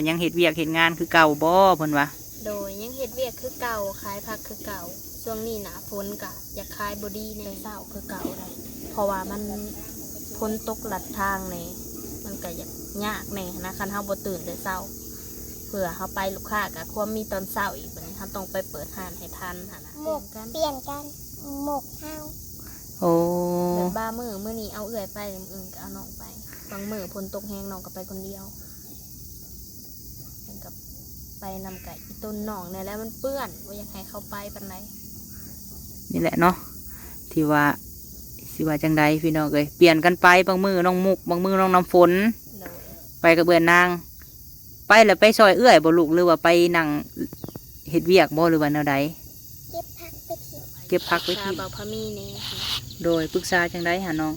ຍັງເຮັດວຽກເຮັດງານຄືເກົ່າບໍ່? ເພິ່ນວ່າ ໂດຍ ຍັງເຮັດວຽກຄືເກົ່າ ຂາຍຜັກຄືເກົ່າ. ຊ່ວງນີ້ໜ້າຝົນກະຢາກຂາຍບໍ່ດີແດ່ ແຕ່ເຊົ້າຄືເກົ່າໄດ໋ ເພາະວ່າມັນ ຝົນຕົກລັດທາງແດ່ ມັນກະຢາກຍາກແດ່ຫັ້ນນະ ຄັນເຮົາບໍ່ຕື່ນແຕ່ເຊົ້າ ເພື່ອເຮົາໄປລູກຄ້າກະຄວາມມີຕອນເຊົ້າອີກ ບັດນີ້ເຮົາຕ້ອງໄປເປີດຮ້ານໃຫ້ທັນຫັ້ນນະ ໝົກ ປ່ຽນກັນ ໝົກເຮົາ. ໂອ້ ແບບບາງມື້ ມື້ນີ້ເອົາເອື້ອຍໄປ ມື້ອື່ນກະເອົານ້ອງໄປ ບາງມື້ຝົນຕົກແຮງ ນ້ອງກະໄປຄົນດຽວ ເພິ່ນກະໄປນຳກະອີ່ຕົນນ້ອງນີ້ແຫຼະ ມັນເປື້ອນ ບໍ່ຢາກໃຫ້ເຂົາໄປປານໃດ. ນີ້ແຫຼະເນາະ ທີ່ວ່າ ຊິວ່າຈັ່ງໃດພີ່ນ້ອງເອີຍ ປ່ຽນກັນໄປ ບາງມື້ນ້ອງມຸກ ບາງມື້ນ້ອງນ້ຳຝົນ ໂດຍ ໄປກັບເອື້ອຍນາງ. ໄປແລ້ວໄປຊ່ອຍເອື້ອຍບໍ່ລູກ ຫຼືວ່າໄປນັ່ງເຮັດວຽກບໍ່ ຫຼືວ່າແນວໃດ? ເກັບຜັກໄປຖິ້ມ ເກັບຜັກໄປຖິ້ມ ປຶກສາບ່າວພາມີແດ່. ໂດຍ ປຶກສາຈັ່ງໃດຫານ້ອງ?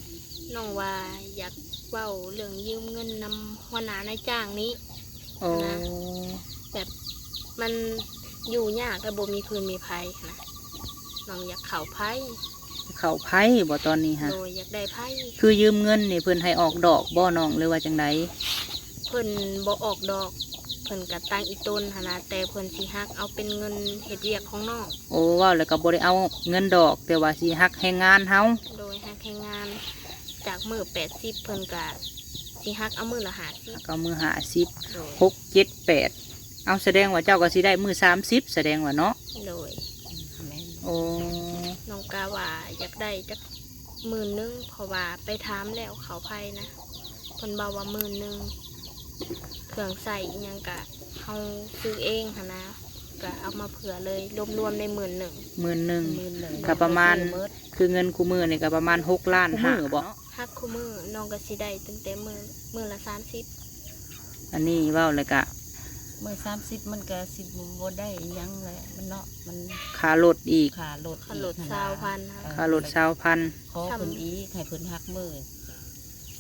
ນ້ອງວ່າຢາກເວົ້າເລື່ອງຢືມເງິນນຳຫົວໜ້ານາຍຈ້າງນີ້ ໂອ້ ນະ ແບບມັນຢູ່ຍາກ ແລ້ວບໍ່ມີເພື່ອນມີໃຜຫັ້ນນະ ນ້ອງຢາກເຂົ້າໃຜ. ເຂົ້າໃຜບໍ່ຕອນນີ້ຫະ? ໂດຍ ຢາກໄດ້ໃຜ? ຄືຢືມເງິນນີ້ເພິ່ນໃຫ້ອອກດອກບໍ່ນ້ອງ ຫຼືວ່າຈັ່ງໃດ? ເພິ່ນບໍ່ອອກດອກ ເພິ່ນກະຕັ້ງອີ່ຕົນຫັ້ນນະ ແຕ່ເພິ່ນຊິຫັກເອົາເປັນເງິນເຮັດວຽກຂອງນ້ອງ. ໂອ້ ເວົ້າແລ້ວກະບໍ່ໄດ້ເອົາເງິນດອກ ແຕ່ວ່າຊິຫັກແຮງງານເຮົາ. ໂດຍ ຫັກແຮງງານ ຈາກມື້ແປດສິບ ເພິ່ນກະຊິຫັກເອົາມື້ລະຫ້າສິບ ຫັກເອົາມື້ຫ້າສິບ ໂດຍ ຫົກ ເຈັດ ແປດ ເອົາ ສະແດງວ່າເຈົ້າກະຊິໄດ້ມື້ສາມສິບ ສະແດງວ່າເນາະ. ໂດຍ ແມ່ນ ໂອ້ ນ້ອງກະວ່າຢາກໄດ້ຈັກ ໝື່ນໜຶ່ງ ເພາະວ່າໄປຖາມແລ້ວເຂົ້າໃຜນະ ເພິ່ນເວົ້າວ່າໝື່ນໜຶ່ງ ເຄື່ອງໃຊ້ອີ່ຫຍັງກະເຮົາຊື້ເອງຫັ້ນນະ ກະເອົາມາເຜື່ອເລີຍ ລວມໆໄດ້ໝື່ນໜຶ່ງ. ໝື່ນໜຶ່ງ ໝື່ນໜຶ່ງ ກະປະມານ ຄືເງິນຄູ່ມື້ນີ້ກະປະມານຫົກລ້ານຫ້າ ຫາ ເນາະ ຫາກຄູ່ມື້ ນ້ອງກະຊິໄດ້ຕັ້ງແຕ່ມື້ ມື້ລະສາມສິບ. ອັນນີ້ເວົ້າແລ້ວກະ ມື້ສາມສິບມັນກະຊິບໍ່ໄດ້ອີ່ຫຍັງແຫຼະ ມັນເນາະ ມັນຄ່າລົດອີກ ຄ່າລົດ ຄ່າລົດຊາວພັນ ເອີ ຄ່າລົດຊາວພັນ ຂໍເພິ່ນອີກ ໃຫ້ເພິ່ນຫັກມື້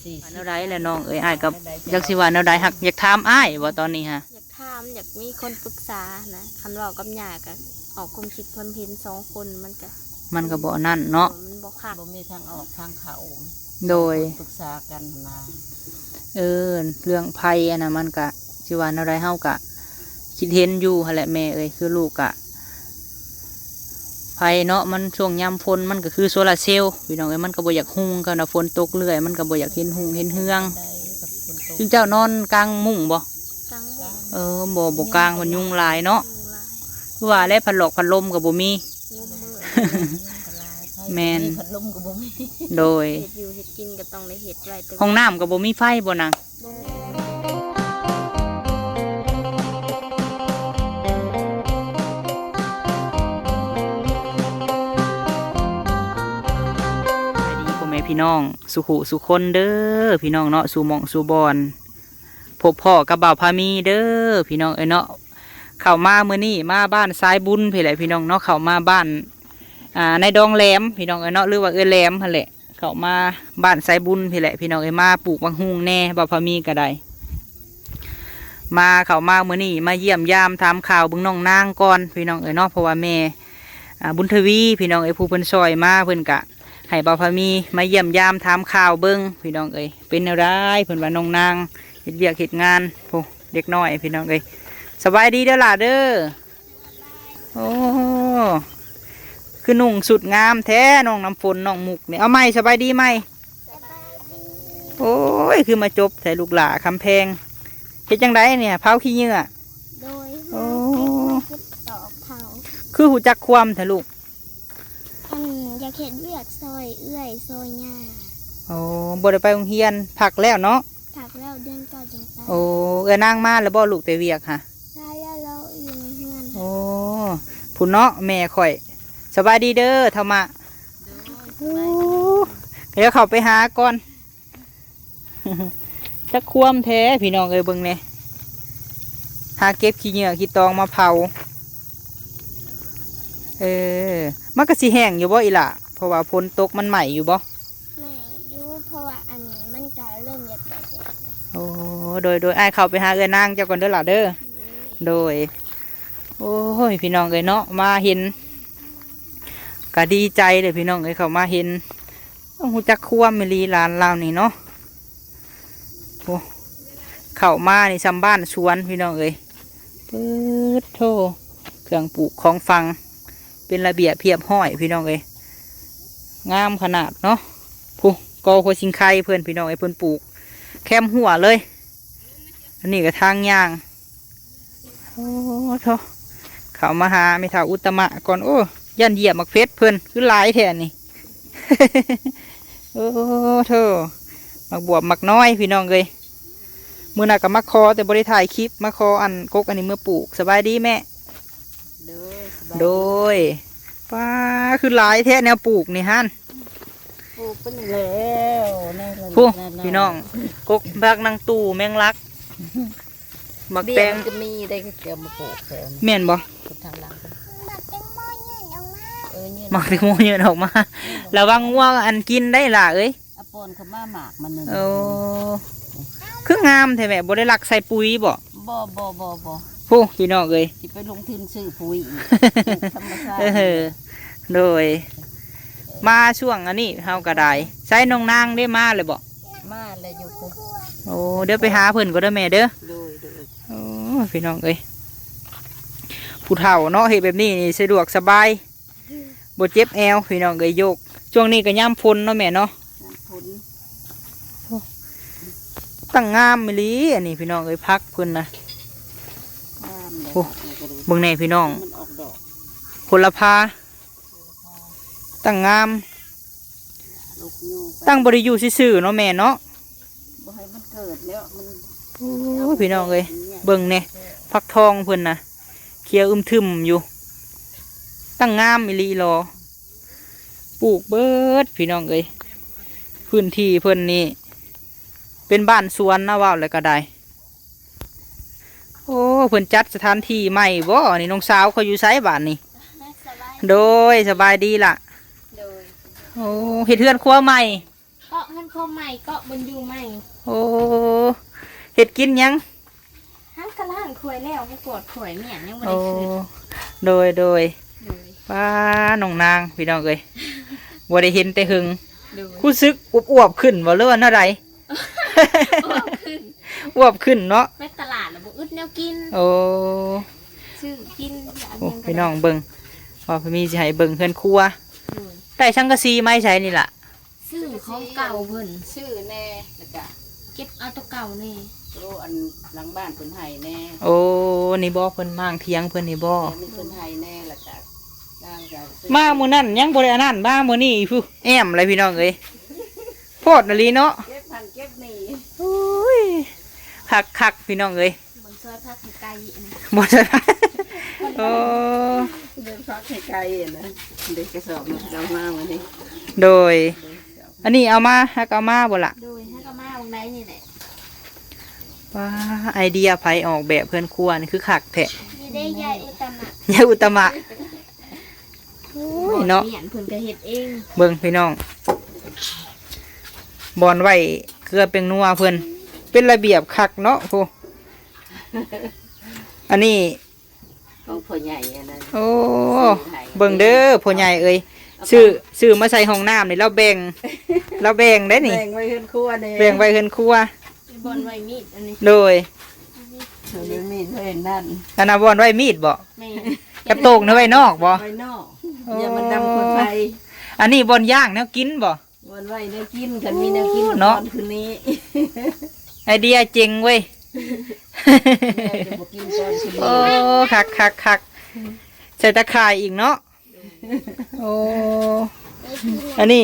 ສີ່ສິບ. ວ່າແນວໃດລະນ້ອງເອີຍ? ອ້າຍກໍຢາກຊິວ່າແນວໃດ ຫາກຢາກຖາມອ້າຍບໍ່ຕອນນີ້ຫະ? ຢາກຖາມ ຢາກມີຄົນປຶກສານະ ຄັນເວົ້າກັບຍ່າກໍອອກຄວາມຄິດຄວາມເຫັນສອງຄົນ ມັນກໍ ມັນກໍບໍ່ອັນນັ້ນເນາະ ມັນບໍ່ຄັກ ບໍ່ມີທາງອອກທາງເຂົ້າ. ໂດຍ ປຶກສາກັນນະ ເອີ ເລື່ອງໄພອັນນັ້ນ ມັນກະຊິວ່າແນວໃດ ເຮົາກະຄິດເຫັນຢູ່ຫັ້ນແຫຼະແມ່ເອີຍ ຄືລູກກະ ໄພເນາະ ມັນຊ່ວງຍາມຝົນ ມັນກໍຄືໂຊລາເຊວ ພີ່ນ້ອງເອີຍ ມັນກໍບໍ່ຢາກຮຸ່ງ ຄັນວ່າຝົນຕົກເລື້ອຍ ມັນກໍບໍ່ຢາກເຫັນຮຸ່ງເຫັນເຮືອງ. ຄືເຈົ້ານອນກາງມຸ້ງບໍ່? ກາງມຸ້ງ ເອີ ບໍ່ ບໍ່ກາງ ມັນຍຸງຫຼາຍເນາະ ຍຸງຫຼາຍ ຄືວ່າແຫຼະ ພັດລອກພັດລົມກໍບໍ່ມີ ງຸ້ມມືດ ແມ່ນ ພັດລົມກໍບໍ່ມີ ໂດຍ ເຮັດຢູ່ເຮັດກິນກໍຕ້ອງໄດ້ເຮັດໄວ້ ແຕ່ຫ້ອງນ້ຳກໍບໍ່ມີໄຟບໍ່ນາງ? ບໍ່ມີ ສະບາຍດີພໍ່ແມ່ພີ່ນ້ອງສູ່ຜູ້ສູ່ຄົນເດີ ພີ່ນ້ອງເນາະ ສູ່ໝ່ອງສູ່ບ່ອນ ພົບພໍ້ກັບບ່າວພາມີເດີ ພີ່ນ້ອງເອີຍເນາະ. ເຂົ້າມາມື້ນີ້ມາບ້ານສາຍບຸນພີ້ແຫຼະ ພີ່ນ້ອງເນາະ ເຂົ້າມາບ້ານ ອ່າ ນາຍດອງແຫຼມ ພີ່ນ້ອງເອີຍເນາະ ຫຼືວ່າເອື້ອຍແຫຼມຫັ້ນແຫຼະ. ເຂົ້າມາບ້ານສາຍບຸນພີ້ແຫຼະ ພີ່ນ້ອງເອີຍ ມາປູກບັກຫຸ່ງແດ່ ບ່າວພາມີກໍໄດ້ ມາ ເຂົ້າມາມື້ນີ້ມາຢ້ຽມຢາມຖາມຂ່າວເບິ່ງນ້ອງນາງກ່ອນ ພີ່ນ້ອງເອີຍເນາະ ເພາະວ່າແມ່ ອ່າ ບຸນທະວີ ພີ່ນ້ອງເອີຍ ຜູ້ເພິ່ນຊ່ອຍມາ ເພິ່ນກະໃຫ້ບ່າວພາມີມາຢ້ຽມຢາມຖາມຂ່າວເບິ່ງ ພີ່ນ້ອງເອີຍ ເປັນແນວໃດ ເພິ່ນວ່ານ້ອງນາງເຮັດວຽກເຮັດງານ ໂອ້ ເດັກນ້ອຍ ພີ່ນ້ອງເອີຍ. ສະບາຍດີເດີຫຼ້າເດີ. ໂອ້ ຄືນຸ່ງຊຸດງາມແທ້ ນ້ອງນ້ຳຝົນ ນ້ອງມຸກນີ້. ເອົາໃໝ່ ສະບາຍດີໃໝ່. ສະບາຍດີ. ໂອ້ຍ ຄືມາຈົບແທ້ລູກຫຼ້າຄຳແພງ. ເຮັດຈັ່ງໃດນີ້ ເຜົາຂີ້ເຫຍື້ອ? ໂດຍ ໂອ້ ມາເກັບ ມາເກັບຕອກເຜົາ. ຄືຮູ້ຈັກຄວາມແທ້ລູກ? ອັນ ຢາກເຮັດວຽກຊ່ອຍເອື້ອຍຊ່ອຍຍ່າ. ໂອ້ ບໍ່ໄດ້ໄປໂຮງຮຽນ ພັກແລ້ວເນາະ? ພັກແລ້ວ ເດືອນເກົ້າຈັ່ງໄປ. ໂອ້ ເອື້ອຍນາງມາແລ້ວບໍ່ລູກແຕ່ວຽກຫະ? ມາແລ້ວ ເລາະຢູ່ໃນເຮືອນ. ໂອ້ ພຸ້ນເນາະ ແມ່ຂ້ອຍ. ສະບາຍດີເດີ ເຖົ້າມະ. ໂດຍ ສະບາຍດີ. ໂອ້ ດຽວເຂົ້າໄປຫາກ່ອນ. ຈັກຄວາມແທ້ພີ່ນ້ອງເອີຍ ເບິ່ງແດ່ ຫາເກັບຂີ້ເຫຍື້ອຂີ້ຕອງມາເຜົາ. ເອີ ມັນກໍຊິແຫ້ງຢູ່ບໍ່ອີ່ຫຼ້າ? ເພາະວ່າຝົນຕົກມັນໄໝ້ຢູ່ບໍ່? ໄໝ້ຢູ່ ເພາະວ່າອັນນີ້ມັນກໍເລີ່ມຢາກແດດແລ້ວ. ໂອ້ ໂດຍ ໂດຍ ອ້າຍເຂົ້າໄປຫາເອື້ອຍນາງເຈົ້າກ່ອນເດີຫຼ້າເດີ. ໂດຍ ໂດຍ. ໂອ້ຍ ພີ່ນ້ອງເອີຍເນາະ ມາເຫັນ ກໍດີໃຈເດ້ພີ່ນ້ອງເອີຍ ເຂົ້າມາເຫັນ ຕ້ອງຮູ້ຈັກຄວາມອີ່ຫຼີຫຼານລາວນີ້ເນາະ. ໂອ້ ເຂົ້າມານີ້ຊ່ຳບ້ານສວນພີ່ນ້ອງເອີຍ ປາດໂທ້ ເຄື່ອງປູກຂອງຝັງ ເປັນລະບຽບຮຽບຮ້ອຍພີ່ນ້ອງເອີຍ ງາມຂະໜາດເນາະ. ຜູ້ ກໍຫົວຊິງໄຄເພິ່ນພີ່ນ້ອງເອີຍ ເພິ່ນປູກແຄມຮົ້ວເລີຍ. ອັນນີ້ກໍທາງຍ່າງ ໂອ້ໂທ້ ເຂົ້າມາຫາແມ່ເຖົ້າອຸດຕະມະກ່ອນ. ໂອ້ ຢ້ານຢຽບໝາກເຜັດເພິ່ນ ຄືຫຼາຍແທ້ນີ້. ໂອ້ໂທ້ ໝາກບວບໝາກນ້ອຍພີ່ນ້ອງເອີຍ. ມື້ນັ້ນກໍມາຂໍ ແຕ່ບໍ່ໄດ້ຖ່າຍຄລິບ ມາຂໍອັນກົກອັນນີ້ເມືອປູກ. ສະບາຍດີແມ່. ໂດຍ ສະບາຍດີ. ໂດຍ ປ້າ ຄືຫຼາຍແທ້ແນວປູກນີ້ຫັ້ນ. ປູກເປັນແລ້ວ ນີ້ ພຸ້ນ ພີ່ນ້ອງ ກົກຜັກນາງຕູ້ ແມງລັກ ໝາກແຕງ ເບ້ຍມັນກໍມີໄດ້ ເຂົາເຈົ້າມາປູກແຖວນີ້ ແມ່ນບໍ່? ທາງຫຼັງ ໝາກແຕງໂມຍື່ນອອກມາ ເອີ ຍື່ນ ໝາກແຕງໂມຍື່ນອອກມາ ລະວັງງົວອັນກິນໄດ້ຫຼ້າເອີຍ. ອາປອນເຂົາມາໝາກມັນນີ້ ໂອ້ ຄືງາມແທ້ແມ່ ບໍ່ໄດ້ລັກໃສ່ປຸ໋ຍບໍ່? ບໍ່ ບໍ່ ບໍ່ ບໍ່ ພຸ້ນພີ່ນ້ອງເອີຍ ຊິໄປລົງທຶນຊື້ປຸ໋ຍອີກ ປູກທຳມະຊາດ. ເອີ ໂດຍ ມາຊ່ວງອັນນີ້ເຮົາກໍໄດ້. ໃສນ້ອງນາງເດ້ ມາແລ້ວບໍ່? ມາແລ້ວຢູ່ພຸ້ນ. ໂອ້ ດຽວໄປຫາເພິ່ນກ່ອນເດີແມ່ເດີ. ໂດຍ ໂດຍ. ໂອ້ ພີ່ນ້ອງເອີຍ ຜູ້ເຖົ້າເນາະ ເຮັດແບບນີ້ນີ້ສະດວກສະບາຍ ບໍ່ເຈັບແອວພີ່ນ້ອງເອີຍ ໂຍກ. ຊ່ວງນີ້ກໍຍາມຝົນເນາະແມ່ເນາະ ຍາມຝົນ. ໂອ້ ຕັ້ງງາມອີ່ຫຼີ ອັນນີ້ພີ່ນ້ອງເອີຍ ຜັກເພິ່ນນະ ງາມເດ້. ໂອ້ ເບິ່ງແດ່ພີ່ນ້ອງ ມັນອອກດອກ ໂຫລະພາ ຕັ້ງງາມ ລູກຢູ່ໄປ ຕັ້ງບໍ່ໄດ້ຢູ່ຊື່ໆເນາະແມ່ເນາະ ບໍ່ໃຫ້ມັນເກີດແລ້ວ ມັນ ໂອ້ຍ ເອົາ ພີ່ນ້ອງເອີຍ ເບິ່ງແດ່ ເອີ ຜັກທອງເພິ່ນນະ ຂຽວອຶມທຶມຢູ່ ຕັ້ງງາມອີ່ຫຼີຫຼໍ ປູກເບິດພີ່ນ້ອງເອີຍ. ພື້ນທີ່ເພິ່ນນີ້ເປັນບ້ານສວນນະ ເວົ້າແລ້ວກໍໄດ້. ໂອ້ ເພິ່ນຈັດສະຖານທີ່ໃໝ່ບໍ່? ນີ້ນ້ອງສາວເຂົາຢູ່ໃສບາດນີ້? ສະບາຍ ໂດຍ ສະບາຍດີລະ. ໂດຍ ໂອ້ ເຮັດເຮືອນຄົວໃໝ່ ເກາະເຮືອນຄົວໃໝ່ ເກາະບ່ອນຢູ່ໃໝ່. ໂອ້ ເຮັດກິນຫຍັງ? ຫາກະລ້າງຖ້ວຍແລ້ວ ກວາດຖ້ວຍແມ່ນຍັງບໍ່ໄດ້ຂຶ້ນ. ໂອ້ ໂດຍ ໂດຍ ໂດຍ. ປ້າ ນ້ອງນາງ ພີ່ນ້ອງເອີຍ ບໍ່ໄດ້ເຫັນແຕ່ເຫິງ. ໂດຍ ຮູ້ສຶກອວບໆຂຶ້ນບໍ່ ຫຼືວ່າແນວໃດ? ອວບຂຶ້ນ ອວບຂຶ້ນເນາະ ໄປຕະຫຼາດລະບໍ່ອຶດແນວກິນ. ໂອ້ ຊື້ກິນ ໂອ້ ພີ່ນ້ອງເບິ່ງ ວ່າພະມີຊິໃຫ້ເບິ່ງເຮືອນຄົວ. ໂດຍ ໄດ້ສັງກະສີໄມ້ໃສນີ້ລະ? ຊື້ຂອງເກົ່າເພິ່ນ ຊື້ແດ່ ແລ້ວກະເກັບເອົາໂຕເກົ່າແດ່ ໂຕອັນຫຼັງບ້ານເພິ່ນໃຫ້ແດ່. ໂອ້ ນີ້ບໍ່ ເພິ່ນມ້າງຖຽງເພິ່ນນີ້ບໍ່? ແມ່ນ ເພິ່ນໃຫ້ແດ່ ແລ້ວກະນາງກະຊື້ ມາມື້ນັ້ນຍັງບໍ່ໄດ້ອັນນັ້ນ ມາມື້ນີ້ພຸ້ນ ແອ້ມເລີຍພີ່ນ້ອງເອີຍ. ໂພດອີ່ຫຼີເນາະ ເກັບຫັ້ນເກັບນີ້. ໂອ້ຍ ຄັກໆ ພີ່ນ້ອງເອີຍ ບ່ອນຊອຍຜັກໃຫ້ໄກ່ນີ້ ບ່ອນຊອຍຜັກ ໂອ້ ເດີນຜັກໃຫ້ໄກ່ນະ ເດັກກະສອບມາເອົາມາມື້ນີ້. ໂດຍ ອັນນີ້ເອົາມາ ຫາກເອົາມາບໍ່ລະ? ໂດຍ ຫາກເອົາມາວາງໄວ້ນີ້ແຫຼະ. ວ້າ ໄອເດຍໃຜອອກແບບເຮືອນຄົວນີ້ຄືຄັກແທ້? ນີ້ເດ້ ຍາຍອຸດຕະມະ ຍາຍອຸດຕະມະ. ໂອ້ຍເນາະ ເພິ່ນກໍເຮັດເອງ ເບິ່ງພີ່ນ້ອງ ບ່ອນໄວ້ເກືອແປ້ງນົວເພິ່ນ ເປັນລະບຽບຄັກເນາະ. ໂອ້ ອັນນີ້ຂອງພໍ່ໃຫຍ່ອັນນັ້ນ. ໂອ້ ເບິ່ງເດີພໍ່ໃຫຍ່ເອີຍ ຊື້ ຊື້ມາໃສ່ຫ້ອງນ້ຳນີ້ ລາວແບ່ງ ລາວແບ່ງໄດ້ນີ້ ແບ່ງໄວ້ເຮືອນຄົວເດ້ ແບ່ງໄວ້ເຮືອນຄົວ ບ່ອນໄວ້ມີດອັນນີ້. ໂດຍ ມີດເພິ່ນນັ້ນ ອັນນ່າບ່ອນໄວ້ມີດບໍ່? ແມ່ນ ກັບໂຕກນະໄວ້ນອກບໍ່? ໄວ້ນອກ ໂອ້ ຢ່າມັນດຳຄົນໄຟ. ອັນນີ້ບ່ອນຍ່າງແນວກິນບໍ່? ບ່ອນໄວ້ແນວກິນ ຄັນມີແນວກິນ ເນາະ ບ່ອນຄືນີ້ ໄອເດຍເຈັງເວີຍ. ແມ່ຈະບໍ່ກິນກ່ອນຄືນີ້. ໂອ້ ຄັກໆໆ ໃສ່ຕາຂ່າຍອີກເນາະ. ໂອ້ ອັນນີ້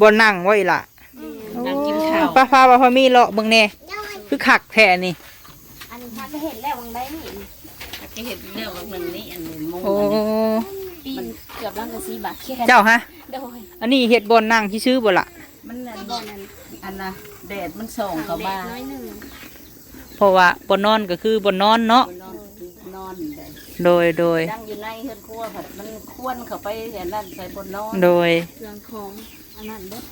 ບ່ອນນັ່ງບໍ່ອີ່ຫຼ້າ? ນັ່ງກິນເຂົ້າ. ໂອ້ ໄປ ພາ ພາ ພາມີເລາະເບິ່ງແດ່ ຄືຄັກແທ້ນີ້. ອັນນີ້ພາກະເຮັດແລ້ວຫວ່າງໃດນີ້? ພາກະເຮັດແລ້ວຫວ່າງໜຶ່ງນີ້ ອັນນີ້ມຸ້ງ. ໂອ້ ອັນນີ້ ປີນເກືອບຫຼັງກະສີບາດແຂນ. ເຈົ້າຫະ? ໂດຍ ອັນນີ້ເຮັດບ່ອນນັ່ງຊື່ໆບໍ່ລະ? ມັນອັນ ອັນນ່າ ແດດມັນສ່ອງເຂົ້າມາ ໜ້ອຍໜຶ່ງ ເພາະວ່າບ່ອນນອນກໍຄືບ່ອນນອນເນາະ. ບ່ອນນອນກໍຄືນອນແຫຼະ. ໂດຍ ໂດຍ ນັ່ງຢູ່ໃນເຮືອນຄົວ ພັດມັນຄວັນເຂົ້າໄປອັນນັ້ນໃສ່ບ່ອນນອນ. ໂດຍ ເຄື່ອງຂອງອັນນັ້ນເບິດ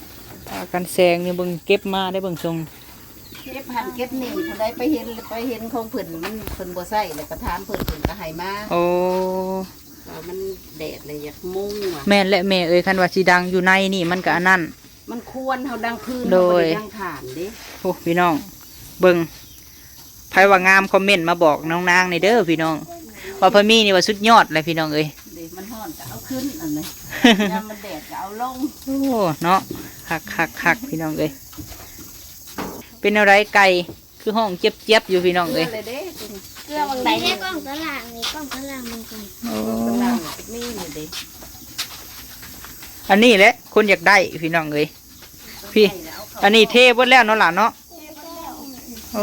ອ່າ ກັນແສງນີ້ເບິ່ງເກັບມາໄດ້ເບິ່ງຊົງ ເກັບຫັ້ນເກັບນີ້ ຜູ້ໃດໄປເຫັນ ໄປເຫັນຂອງເພິ່ນ ມັນ ເພິ່ນບໍ່ໃຊ້ ແລ້ວກໍຖາມເພິ່ນ ເພິ່ນກໍໃຫ້ມາ. ໂອ້ ວ່າມັນແດດແລ້ວຢາກມຸງວ່າ. ແມ່ນແຫຼະແມ່ເອີຍ ຄັນວ່າຊິດັງຢູ່ໃນນີ້ມັນກໍອັນນັ້ນ ມັນຄວັນ ເຮົາດັງຟືນ ໂດຍ ເຮົາບໍ່ໄດ້ດັງຖ່ານເດ້. ໂອ້ ພີ່ນ້ອງເບິ່ງ ໃຜວ່າງາມຄອມເມັນມາບອກນ້ອງນາງແດ່ເດີພີ່ນ້ອງ ວ່າພະມີນີ້ວ່າສຸດຍອດແຫຼະພີ່ນ້ອງເອີຍ. ເດ້ ມັນຮ້ອນກໍເອົາຂຶ້ນ ອັນນີ້ ຍາມມັນແດດກໍເອົາລົງ. ໂອ້ ເນາະ ຄັກໆໆ ພີ່ນ້ອງເອີຍ. ເປັນແນວໃດໄກ່ ຄືຮ້ອງຈຽບໆຢູ່ພີ່ນ້ອງເອີຍ. ເກືອແລ້ວເດ້ ເກືອບັກໃດ ໃນກ້ອງຕະລ່າງນີ້ ກ້ອງຕະລ່າງມັນກ່ອນ. ໂອ້ ຕະລ່າງນີ້ມີຢູ່ເດ້. ອັນນີ້ແຫຼະຄົນຢາກໄດ້ພີ່ນ້ອງເອີຍ. ພີ່ ອັນນີ້ເທເບິດແລ້ວເນາະຫຼານເນາະ. ໂອ້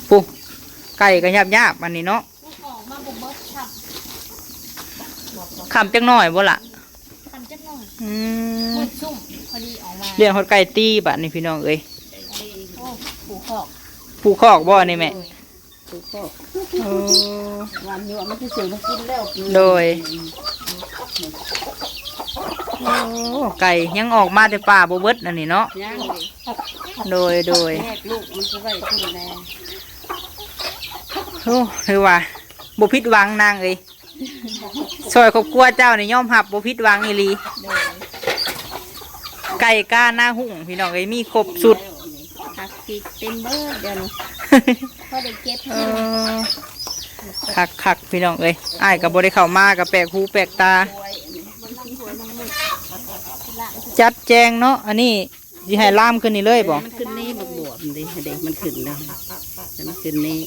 ປຸ ໄກ່ກໍຍາບໆ ອັນນີ້ເນາະ. ອອກມາບໍ່ເບິດ ຄ່ຳ ຄ່ຳຈັກໜ້ອຍບໍ່ລະ? ຄ່ຳຈັກໜ້ອຍ. ອືມ ມືດຊຸ່ມພໍດີອອກມາ. ລ້ຽງຮອດໄກ່ຕີບາດນີ້ພີ່ນ້ອງເອີຍ. ໂອ້ ປູກຄອກ ປູກຄອກບໍ່ອັນນີ້ແມ່? ໂດຍ ປູກຄອກ. ເອີ ຫວ່ານຍົວະມັນຊິຊື້ມາກິນແລ້ວ. ໂດຍ. ໂອ້ ໄກ່ຍັງອອກມາແຕ່ປ່າບໍ່ເບິດອັນນີ້ເນາະ. ຍັງ. ໂດຍ ໂດຍ. ແຍກລູກມັນຊິໄວ້ພຸ້ນແດ່. ໂອ້ ຖືວ່າບໍ່ຜິດຫວັງນາງເອີຍ. ຊ່ອຍຄອບຄົວເຈົ້ານີ້ຍອມຮັບບໍ່ຜິດຫວັງອີ່ຫຼີ. ໂດຍ. ໄກ່ການາຮຸ່ງພີ່ນ້ອງເອີຍ ມີຄົບຊຸດ. ຜັກພິກເຕັມເບິດດຽວນີ້ ພໍໄດ້ເກັບ. ເອີ ຄັກໆ ພີ່ນ້ອງເອີຍ. ອ້າຍກໍບໍ່ໄດ້ເຂົ້າມາ ກໍແປກຫູແປກຕາ. ຈັດແຈງເນາະ ອັນນີ້ ຊິໃຫ້ລາມຂຶ້ນນີ້ເລີຍບໍ່? ມັນຂຶ້ນນີ້ ບັກບວບນີ້ເດ້ ເດ້ ມັນຂຶ້ນເດ້ ມັນຂຶ້ນນີ້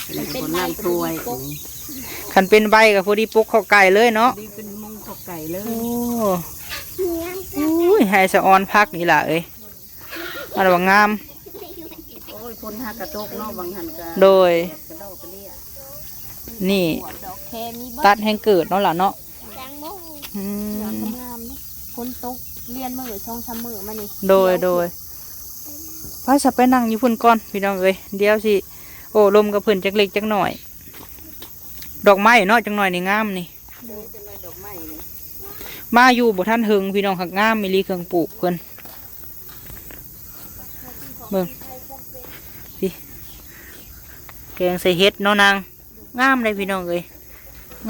ມັນເປັນໃບກໍພໍດີປົກ. ຄັນເປັນໃບກໍພໍດີປົກເຂົ້າໄກ່ເລີຍເນາະ. ພໍດີເປັນມຸງເຂົ້າໄກ່ເລີຍ. ໂອ້ ອຸ້ຍ ໃຫ້ສະອອນຜັກອີ່ຫຼ້າເອີຍ ອັນວ່າງາມ. ໂອ້ຍ ຝົນຫາກະຕົກເນາະ ຫວ່າງຫັ້ນກະ. ໂດຍ. ກະດອກກະເດຍ ນີ້ ດອກແຄມີເບິດ ຕັດແຮງເກີດເນາະຫຼ້າເນາະ. ອືມ ງາມໆ ເດ້ ຝົນຕົກລຽນມື້ສອງສາມມື້ມານີ້. ໂດຍ ໂດຍ. ໄປຊະ ໄປນັ່ງຢູ່ພຸ້ນກ່ອນພີ່ນ້ອງເອີຍ ດຽວຊິໂອ້ລົມກັບເພິ່ນຈັກເລັກຈັກໜ້ອຍ. ດອກໄມ້ເນາະ ຈັກໜ້ອຍນີ້ງາມນີ້. ໂດຍ. ມາຢູ່ບໍ່ທັນເຖິງພີ່ນ້ອງ ຄັກງາມອີ່ຫຼີເຄື່ອງປູກເພິ່ນ. ເບິ່ງ ນີ້ ແກງໃສ່ເຫັດເນາະນາງ. ງາມເດ້ພີ່ນ້ອງເອີຍ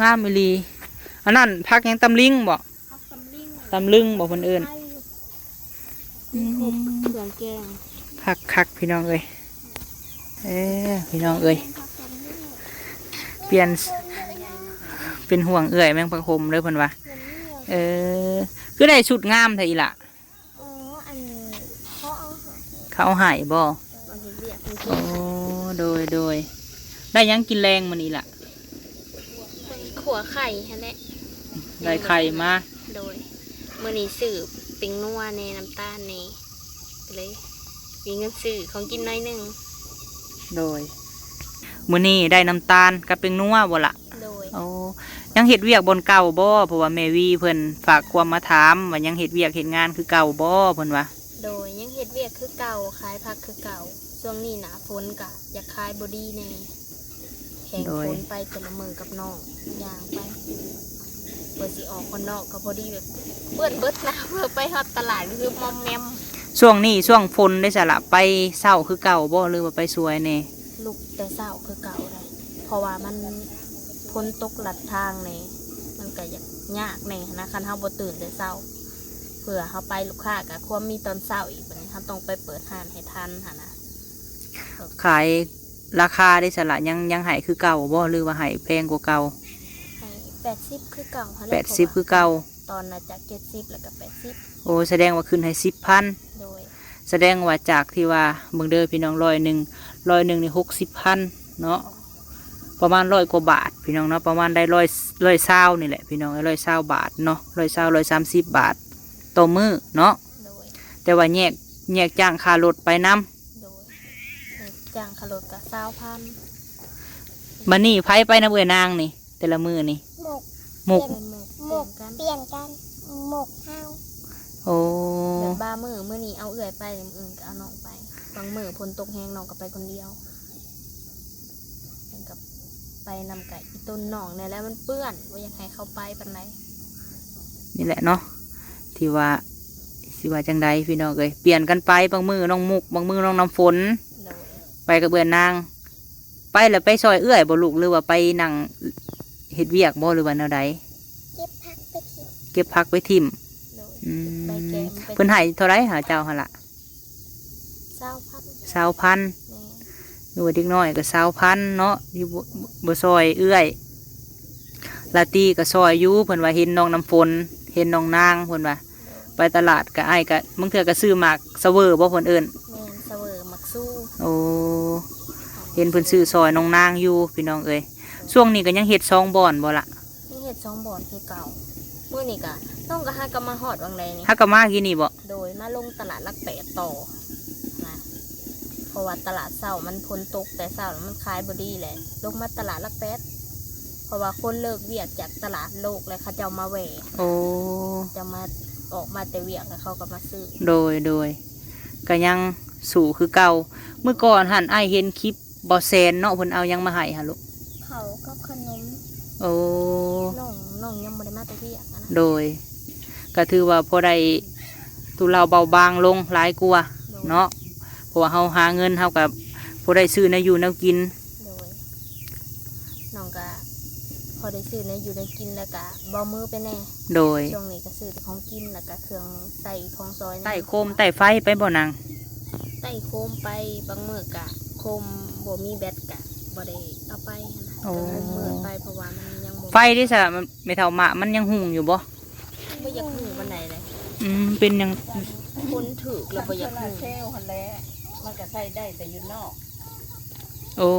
ງາມອີ່ຫຼີ. ອັນນັ້ນຜັກຫຍັງ ຕຳລິງບໍ່? ຜັກຕຳລິງ ຕຳລຶງບໍ່ເພິ່ນເອີ້ນ. ອືມ ເຄື່ອງແກງ ຄັກໆ ພີ່ນ້ອງເອີຍ. ເອີ ພີ່ນ້ອງເອີຍ ປ່ຽນ ເປັນຫ່ວງເອື້ອຍແມງຜັກຫົມເດີເພິ່ນວ່າ. ເອີ ຄືໄດ້ຊຸດງາມແທ້ອີ່ຫຼ້າ. ອໍ ອັນ ເຂົາເອົາໃຫ້ ເຂົາເອົາໃຫ້ບໍ່? ເຂົາເຮັດວຽກເພິ່ນ. ໂອ້ ໂດຍ ໂດຍ. ໄດ້ຫຍັງກິນແລງມື້ນີ້ລະ? ເພິ່ນຂົ້ວໄຂ່ຫັ້ນແຫຼະ. ໄດ້ໄຂ່ມາ. ໂດຍ. ມື້ນີ້ຊື້ແປ້ງນົວແດ່ ນ້ຳຕານແດ່ ກໍເລີຍມີເງິນຊື້ຂອງກິນໜ້ອຍໜຶ່ງ. ໂດຍ. ມື້ນີ້ໄດ້ນ້ຳຕານກັບແປ້ງນົວບໍ່ລະ? ໂດຍ. ໂອ້ ຍັງເຮັດວຽກບ່ອນເກົ່າບໍ່? ເພາະວ່າແມ່ວີເພິ່ນຝາກຄວາມມາຖາມວ່າຍັງເຮັດວຽກເຮັດງານຄືເກົ່າບໍ່ ເພິ່ນວ່າ. ໂດຍ ຍັງເຮັດວຽກຄືເກົ່າ ຂາຍຜັກຄືເກົ່າ. ຊ່ວງນີ້ໜ້າຝົນກະຢາກຂາຍບໍ່ດີແດ່ ແຂ່ງຝົນໄປແຕ່ລະມື້ກັບນ້ອງ ຍ່າງໄປ ເພື່ອຊິອອກຂ້າງນອກກໍພໍດີແບບເປື້ອນເບິດໜ້າ ເພື່ອໄປຮອດຕະຫຼາດກໍຄືມອມແມມ. ຊ່ວງນີ້ຊ່ວງຝົນເດ້ສະລະ ໄປເຊົ້າຄືເກົ່າບໍ່ ຫຼືວ່າໄປສວຍແດ່? ລຸກແຕ່ເຊົ້າຄືເກົ່າໄດ໋ ເພາະວ່າມັນຝົນຕົກລັດທາງແດ່ ມັນກະຍາກຍາກແດ່ຫັ້ນນະ ຄັນເຮົາບໍ່ຕື່ນແຕ່ເຊົ້າ ເພື່ອເຮົາໄປລູກຄ້າກະຄວາມມີຕອນເຊົ້າອີກ ບາດນີ້ເຮົາຕ້ອງໄປເປີດຮ້ານໃຫ້ທັນຫັ້ນນະ. ຂາຍລາຄາເດ້ສະລະ ຍັງ ຍັງໃຫ້ຄືເກົ່າບໍ່ ຫຼືວ່າໃຫ້ແພງກວ່າເກົ່າ? ໃຫ້ແປດສິບຄືເກົ່າຫັ້ນແຫຼະ ແປດສິບຄືເກົ່າ. ຕອນໜ້າຈະເຈັດສິບ ແລ້ວກໍແປດສິບ. ໂອ້ ສະແດງວ່າຂຶ້ນໃຫ້ສິບພັນ. ໂດຍ. ສະແດງວ່າຈາກທີ່ວ່າ ເບິ່ງເດີພີ່ນ້ອງ ຮ້ອຍໜຶ່ງ ຮ້ອຍໜຶ່ງນີ້ຫົກສິບພັນເນາະ ປະມານຮ້ອຍກວ່າບາດພີ່ນ້ອງເນາະ ປະມານໄດ້ຮ້ອຍ ຮ້ອຍຊາວນີ້ແຫຼະພີ່ນ້ອງ ຮ້ອຍຊາວບາດເນາະ ຮ້ອຍຊາວ ຮ້ອຍສາມສິບບາດຕໍ່ມື້ເນາະ. ໂດຍ. ແຕ່ວ່າແຍກ ແຍກຈ້າງຄ່າລົດໄປນຳ. ໂດຍ. ຈ້າງຄ່າລົດກໍຊາວພັນ. ບັດນີ້ໃຜໄປນຳເອື້ອຍນາງນີ້ ແຕ່ລະມື້ນີ້? ໝົກ ໝົກ ປ່ຽນ ໝົກ ປ່ຽນກັນ ໝົກເຮົາ. ໂອ້ ແບບບາງມື້ ມື້ນີ້ເອົາເອື້ອຍໄປ ມື້ອື່ນກໍເອົານ້ອງໄປ ບາງມື້ຝົນຕົກແຮງ ນ້ອງກໍໄປຄົນດຽວ ເພິ່ນກໍໄປນຳ ກະອີ່ຕົນນ້ອງນີ້ແຫຼະມັນເປື້ອນ ບໍ່ຢາກໃຫ້ເຂົາໄປປານໃດ. ນີ້ແຫຼະເນາະ ທີ່ວ່າ ຊິວ່າຈັ່ງໃດພີ່ນ້ອງເອີຍ ປ່ຽນກັນໄປ ບາງມື້ນ້ອງມຸກ ບາງມື້ນ້ອງນ້ຳຝົນ. ໂດຍ. ໄປກັບເອື້ອຍນາງ ໄປແລ້ວໄປຊ່ອຍເອື້ອຍບໍ່ລູກ ຫຼືວ່າໄປນັ່ງເຮັດວຽກບໍ່ ຫຼືວ່າແນວໃດ? ເກັບຜັກໄປຖິ້ມ ເກັບຜັກໄປຖິ້ມ. ໂດຍ. ອືມ ໄປແກະ ໄປ ເພິ່ນໃຫ້ເທົ່າໃດຫາເຈົ້າຫັ້ນລະ? ຊາວພັນ ຊາວພັນ. ໂດ ຫຼືວ່າເດັກນ້ອຍກໍຊາວພັນເນາະ ທີ່ບໍ່ ບໍ່ຊ່ອຍເອື້ອຍ. ລາຕີກໍຊ່ອຍຢູ່ ເພິ່ນວ່າເຫັນນ້ອງນ້ຳຝົນ ເຫັນນ້ອງນາງ ເພິ່ນວ່າໄປຕະຫຼາດກໍ ອ້າຍກໍບາງເທື່ອກໍຊື້ໝາກສະເຫວີບໍ່ ເພິ່ນເອີ້ນ? ແມ່ນ ສະເຫວີ ໝາກຊູ. ໂອ້ ເຫັນເພິ່ນຊື້ຊ່ອຍນ້ອງນາງຢູ່ ພີ່ນ້ອງເອີຍ. ຊ່ວງນີ້ກໍຍັງເຮັດສອງບ່ອນບໍ່ລະ? ຍັງເຮັດສອງບ່ອນຄືເກົ່າ. ມື້ນີ້ກະ ນ້ອງກະຫາກະມາຮອດຫວ່າງໃດນີ້ ຫາກະມາກີ້ນີ້ບໍ່? ໂດຍ ມາລົງຕະຫຼາດຫຼັກແປດຕໍ່ນະ ເພາະວ່າຕະຫຼາດເຊົ້າມັນຝົນຕົກແຕ່ເຊົ້າ ແລ້ວມັນຂາຍບໍ່ດີແຫຼະ ລົງມາຕະຫຼາດຫຼັກແປດ ເພາະວ່າຄົນເລີກວຽກຈາກຕະຫຼາດໂລກ ແລ້ວເຂົາເຈົ້າມາແວ່. ໂອ້ ເຈົ້າມາ ອອກມາແຕ່ວຽກ ແລ້ວເຂົາກໍມາຊື້. ໂດຍ ໂດຍ ກະຍັງສູ້ຄືເກົ່າ. ມື້ກ່ອນຫັ້ນ ອ້າຍເຫັນຄລິບ ບໍ່ແຊນເນາະ ເພິ່ນເອົາຫຍັງມາໃຫ້ຫະລູກ? ເຂົ້າກັບຂະໜົມ. ໂອ້ ນ້ອງ ນ້ອງຍັງບໍ່ໄດ້ມາແຕ່ວຽກນະ. ໂດຍ ກໍຖືວ່າພໍໄດ້ທຸເລົາເບົາບາງລົງຫຼາຍກວ່າ ໂດຍ ເນາະ ເພາະວ່າເຮົາຫາເງິນ ເຮົາກໍພໍໄດ້ຊື້ແນວຢູ່ແນວກິນ. ໂດຍ ນ້ອງກໍພໍໄດ້ຊື້ແນວຢູ່ແນວກິນ ແລ້ວກໍເບົາມືໄປແດ່. ໂດຍ ຊ່ວງນີ້ກໍຊື້ແຕ່ຂອງກິນ ແລ້ວກໍເຄື່ອງໃຊ້ຂອງສອຍ. ໄຕ້ໂຄມໄຕ້ໄຟໄປບໍ່ນາງ? ໄຕ້ໂຄມໄປ ບາງມື້ກະໂຄມບໍ່ມີແບັດກະບໍ່ໄດ້ເອົາໄປຫັ້ນນະ. ໂອ້ ກໍມືດໄປ ເພາະວ່າມັນຍັງບໍ່ ໄຟເດ້ຊະ ແມ່ເຖົ້າມະ ມັນຍັງຮຸ່ງຢູ່ບໍ່? ບໍ່ຢາກຮຸ່ງປານໃດເລີຍ. ອືມ ເປັນຫຍັງ? ຄົນຖືກແລ້ວບໍ່ຢາກຮຸ່ງ. ໂຊລາເຊວຫັ້ນແຫຼະ ມັນກໍໃຊ້ໄດ້ແຕ່ຢູ່ນອກ. ໂອ້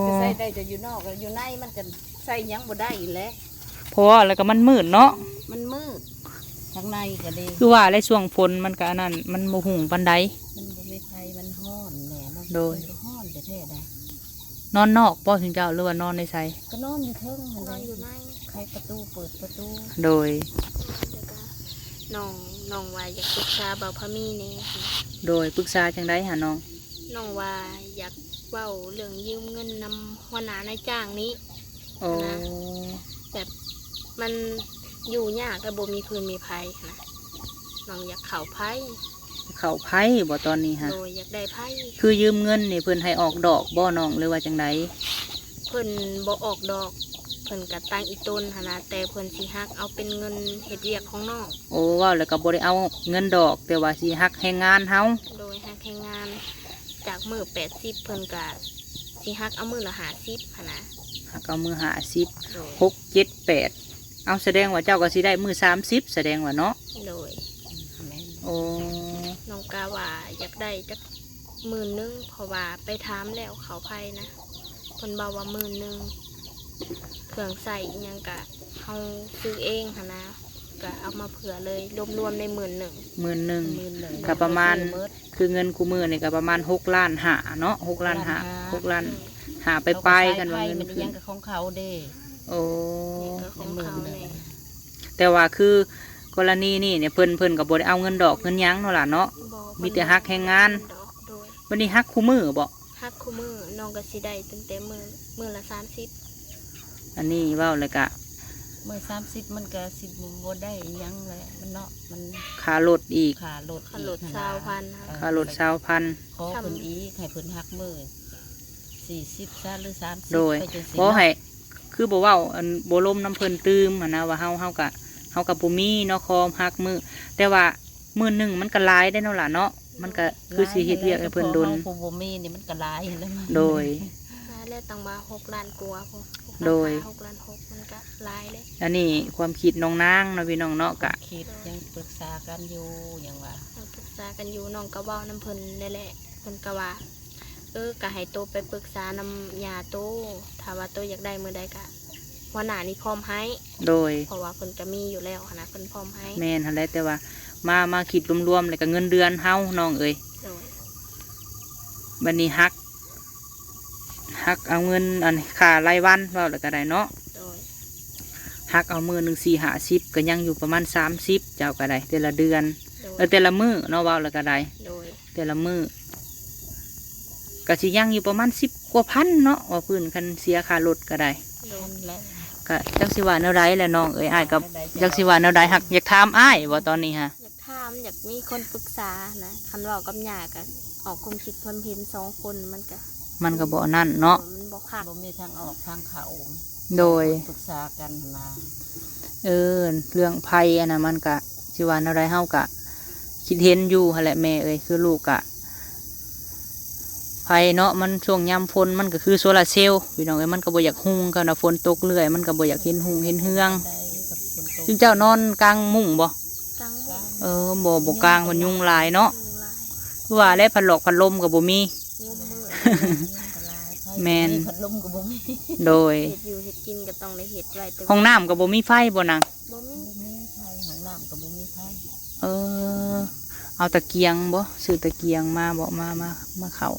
ກໍໃຊ້ໄດ້ແຕ່ຢູ່ນອກ ຢູ່ໃນມັນກໍໃຊ້ຫຍັງບໍ່ໄດ້ແຫຼະ. ເພາະວ່າແລ້ວກໍມັນມືດເນາະ ມັນມືດ ທາງໃນກໍດີ. ຄືວ່າແຫຼະ ຊ່ວງຝົນມັນກໍອັນນັ້ນ ມັນບໍ່ຮຸ່ງປານໃດ. ມັນບໍ່ມີໄຟ ມັນຮ້ອນແດ່ເນາະ. ໂດຍ ມັນກໍຮ້ອນແທ້ໆໃດ໋. ນອນນອກບໍ່ ເຈົ້າ ຫຼືວ່ານອນໃນໃສ? ກໍນອນຢູ່ເທິງຫັ້ນແຫຼະ ນອນຢູ່ໃນ ໄຂປະຕູ ເປີດປະຕູ. ໂດຍ ແລ້ວກໍນ້ອງ ນ້ອງວ່າຢາກປຶກສາບ່າວພາມີແດ່. ໂດຍ ປຶກສາຈັ່ງໃດຫານ້ອງ? ນ້ອງວ່າຢາກເວົ້າເລື່ອງຢືມເງິນນຳຫົວໜ້ານາຍຈ້າງນີ້. ໂອ້ ນະ ແບບມັນຢູ່ຍາກ ແລ້ວບໍ່ມີເພື່ອນມີໃຜນະ ນ້ອງຢາກເຂົ້າໄພ. ເຂົ້າໄພບໍ່ຕອນນີ້ຫະ? ໂດຍ ຢາກໄດ້ໄພ. ຄືຢືມເງິນນີ້ເພິ່ນໃຫ້ອອກດອກບໍ່ນ້ອງ ຫຼືວ່າຈັ່ງໃດ? ເພິ່ນບໍ່ອອກດອກ ເພິ່ນກະຕັ້ງອີ່ຕົນຫັ້ນນະ ແຕ່ເພິ່ນຊິຫັກເອົາເປັນເງິນເຮັດວຽກຂອງນ້ອງ. ໂອ້ ເວົ້າແລ້ວກໍບໍ່ໄດ້ເອົາເງິນດອກ ແຕ່ວ່າຊິຫັກແຮງງານເຮົາ. ໂດຍ ຫັກແຮງງານ ຈາກມື້ແປດສິບ ເພິ່ນກະຊິຫັກເອົາມື້ລະຫ້າສິບຫັ້ນນະ. ຫັກເອົາມື້ຫ້າສິບ. ໂດຍ ຫົກ ເຈັດ ແປດ ເອົາ ສະແດງວ່າເຈົ້າກໍຊິໄດ້ມື້ສາມສິບ ສະແດງວ່າເນາະ. ໂດຍ ແມ່ນ. ໂອ້ ນ້ອງກະວ່າຢາກໄດ້ຈັກໝື່ນໜຶ່ງ ເພາະວ່າໄປຖາມແລ້ວເຂົ້າໄພນະ ເພິ່ນເວົ້າວ່າໝື່ນໜຶ່ງ ເຄື່ອງໃຊ້ອີ່ຫຍັງກະເຮົາຊື້ເອງຫັ້ນນະ ກະເອົາມາເຜື່ອເລີຍ ລວມໆໃນໝື່ນໜຶ່ງ. ໝື່ນໜຶ່ງ ໝື່ນໜຶ່ງ ກະປະມານ ຊື້ໝົດ ຄືເງິນຄູ່ມື້ນີ້ກະປະມານຫົກລ້ານຫ້າເນາະ ຫົກລ້ານຫ້າ ຫົກລ້ານຫ້າ ຫົກລ້ານຫ້າປາຍໆ ຄັນວ່າເງິນຂຶ້ນ ມັນອີ່ຫຍັງກະຂອງເຂົາເດ້. ໂອ້ ຂອງເຂົາແຫຼະ. ແຕ່ວ່າຄືກໍລະນີນີ້ເນຍ ເພິ່ນ ເພິ່ນກໍບໍ່ໄດ້ເອົາເງິນດອກເງິນຫຍັງເນາະຫຼານເນາະ. ບໍ່ ມີແຕ່ຫັກແຮງງານ. ໂດຍ ບັດນີ້ຫັກຄູ່ມື້ບໍ? ຫັກຄູ່ມື້ ນ້ອງກໍຊິໄດ້ຕັ້ງແຕ່ມື້ ມື້ລະສາມສິບ. ອັນນີ້ເວົ້າແລ້ວກະ ມື້ສາມສິບມັນກໍຊິບໍ່ໄດ້ຫຍັງແຫຼະ ມັນເນາະ ມັນຄ່າລົດອີກ ຄ່າລົດ ຄ່າລົດຊາວພັນ ເອີ ຄ່າລົດຊາວພັນ ຂໍເພິ່ນອີກ ໃຫ້ເພິ່ນຫັກມື້ສີ່ສິບຊະ ຫຼືສາມສິບ ໂດຍ ໄປຈັ່ງຊີ້ ບໍ່ໃຫ້ ເນາະ ຄືບໍ່ເວົ້າ ອັນ ບໍ່ລົມນຳເພິ່ນຕື່ມຫັ້ນນະ ວ່າເຮົາ ເຮົາກະ ເຮົາກະບໍ່ມີເນາະ ຂໍຫັກມື້ ແຕ່ວ່າໝື່ນໜຶ່ງມັນກະຫຼາຍເດ້ເນາະຫຼານເນາະ. ມັນກະຄືຊິເຮັດວຽກໃຫ້ເພິ່ນດົນ ເພາະເຮົາຜູ້ບໍ່ມີນີ້ມັນກະຫຼາຍຫັ້ນແຫຼະ. ໂດຍ ຫຼາຍແລ້ວ ຕັ້ງວ່າຫົກລ້ານກວ່າພຸ້ນ ຫົກລ້ານຫ້າ ຫົກລ້ານຫົກ ມັນກະຫຼາຍເດ້. ອັນນີ້ຄວາມຄິດນ້ອງນາງເນາະ ພີ່ນ້ອງເນາະ ກະຄິດ ຍັງປຶກສາກັນຢູ່ ຍັງວ່າ ຍັງປຶກສາກັນຢູ່ ນ້ອງກະເວົ້ານຳເພິ່ນແຫຼະ ເພິ່ນກະວ່າ ເອີ ກະໃຫ້ໂຕໄປປຶກສານຳຍ່າໂຕ ຖ້າວ່າໂຕຢາກໄດ້ມື້ໃດກະ ຫົວໜ້ານີ້ພ້ອມໃຫ້. ໂດຍ ເພາະວ່າເພິ່ນກະມີຢູ່ແລ້ວຫັ້ນນະ ເພິ່ນພ້ອມໃຫ້. ແມ່ນຫັ້ນແຫຼະ ແຕ່ວ່າມາ ມາຄິດລວມໆ ແລ້ວກະເງິນເດືອນເຮົານ້ອງເອີຍ. ໂດຍ ບັດນີ້ຫັກ ຫັກເອົາເງິນ ອັນ ຄ່າລາຍວັນ ເວົ້າແລ້ວກະໄດ້ເນາະ. ໂດຍ ຫັກເອົາມື້ໜຶ່ງສີ່ຫ້າສິບ ກະຍັງຢູ່ປະມານສາມສິບ ເຈົ້າກະໄດ້ ແຕ່ລະເດືອນ. ໂດຍ ເອີ ແຕ່ລະມື້ເນາະ ເວົ້າແລ້ວກະໄດ້. ໂດຍ ແຕ່ລະມື້ກະຊິຍັງຢູ່ປະມານສິບກວ່າພັນເນາະ ວ່າພື້ນ ຄັນເສຍຄ່າລົດກະໄດ້. ໂດຍ ຫັ້ນແຫຼະ ກະຈັກຊິວ່າແນວໃດແຫຼະນ້ອງເອີຍ ອ້າຍກະຈັກຊິວ່າແນວໃດ ຫາກຢາກຖາມອ້າຍບໍ່ຕອນນີ້ຫະ? ຢາກຖາມ ຢາກມີຄົນປຶກສານະ ຄັນເວົ້າກັບຍ່າກະອອກຄວາມຄິດຄວາມເຫັນສອງຄົນ ມັນກະ ມັນກະບໍ່ອັນນັ້ນເນາະ ມັນບໍ່ຄັກ ບໍ່ມີທາງອອກທາງເຂົ້າ. ໂດຍ ປຶກສາກັນນະ. ເອີ ເລື່ອງໄພອັນນັ້ນ ມັນກະຊິວ່າແນວໃດ ເຮົາກະຄິດເຫັນຢູ່ຫັ້ນແຫຼະແມ່ເອີຍ ຄືລູກກະ ເພ ໄຟເນາະ ມັນຊ່ວງຍາມຝົນມັນກໍຄືໂຊລາເຊວ ພີ່ນ້ອງເອີຍ ມັນກໍບໍ່ຢາກຮຸ່ງ ຄັນວ່າຝົນຕົກເລື້ອຍ ມັນກໍບໍ່ຢາກເຫັນຮຸ່ງເຫັນເຮືອງ. ໄດ້ກັບຝົນຕົກ ຊຸມເຈົ້ານອນກາງມຸ້ງບໍ່? ກາງມຸ້ງ ເອີ ບໍ່ ບໍ່ກາງ ເພິ່ນຍຸງຫຼາຍເນາະ ຍຸງຫຼາຍ ຄືວ່າແຫຼະ ພັດຫຼອກພັດລົມກໍບໍ່ມີ ງຸ້ມມືດ ແມ່ນ ພັດລົມກໍບໍ່ມີ ໂດຍ ເຮັດຢູ່ເຮັດກິນກໍຕ້ອງໄດ້ເຮັດໄວ້ ແຕ່ຫ້ອງນ້ຳກໍບໍ່ມີໄຟບໍ່ນາງ? ບໍ່ມີ ບໍ່ມີໄຟ ຫ້ອງນ້ຳກໍບໍ່ມີໄຟ. ເອີ ເອົາຕະກຽງບໍ່? ຊື້ຕະກຽງມາບໍ່? ມາ ມາ ມາເຂົ້າ